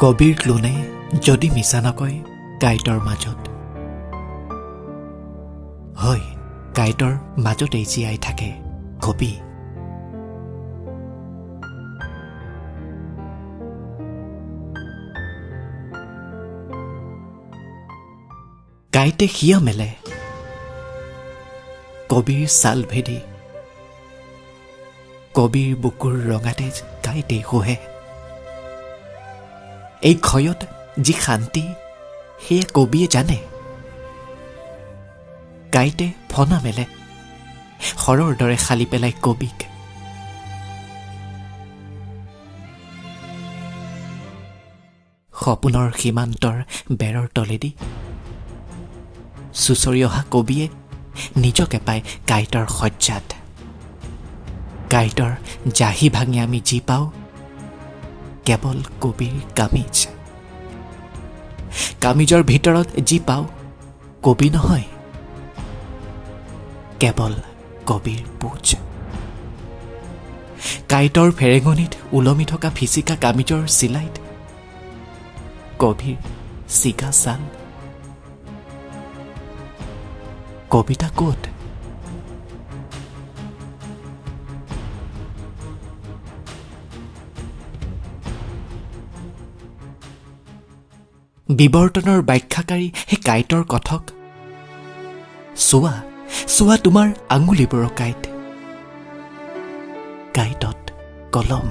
কবিৰ ক্লোনে যদি মিছা নকয় কাঁইটৰ মাজত, হয় কাঁইটৰ মাজতেই জীয়াই থাকে কবি। কাঁইটে হিয়া মেলে কবিৰ ছাল ভেদি, কবিৰ বুকুৰ ৰঙা তেজ কাঁইটেই শোহে। এই ক্ষয়ত যি শান্তি সেয়া কবিয়ে জানে। কাঁইটে ফনা মেলে শৰৰ দৰে শালি পেলাই কবিক। সপোনৰ সীমান্তৰ বেৰৰ তলেদি চুচৰি অহা কবিয়ে নিজকে পায় কাঁইটৰ শয্যাত। কাঁইটৰ জাহি ভাঙি আমি যি পাওঁ কেৱল কবিৰ কামিজ। কামিজৰ ভিতৰত যি পাওঁ কবি নহয়, কেৱল কবিৰ পুঁজ। কাঁইটৰ ফেৰেঙনিত ওলমি থকা ফিচিকা কামিজৰ চিলাইত কবিৰ চিগা ছাল। কবিতা ক'ত? বিৱৰ্তনৰ ব্যাখ্যাকাৰী সেই কাঁইটৰ কথক চোৱা, চোৱা তোমাৰ আঙুলিবোৰৰ কাঁইট, কাঁইটত কলম।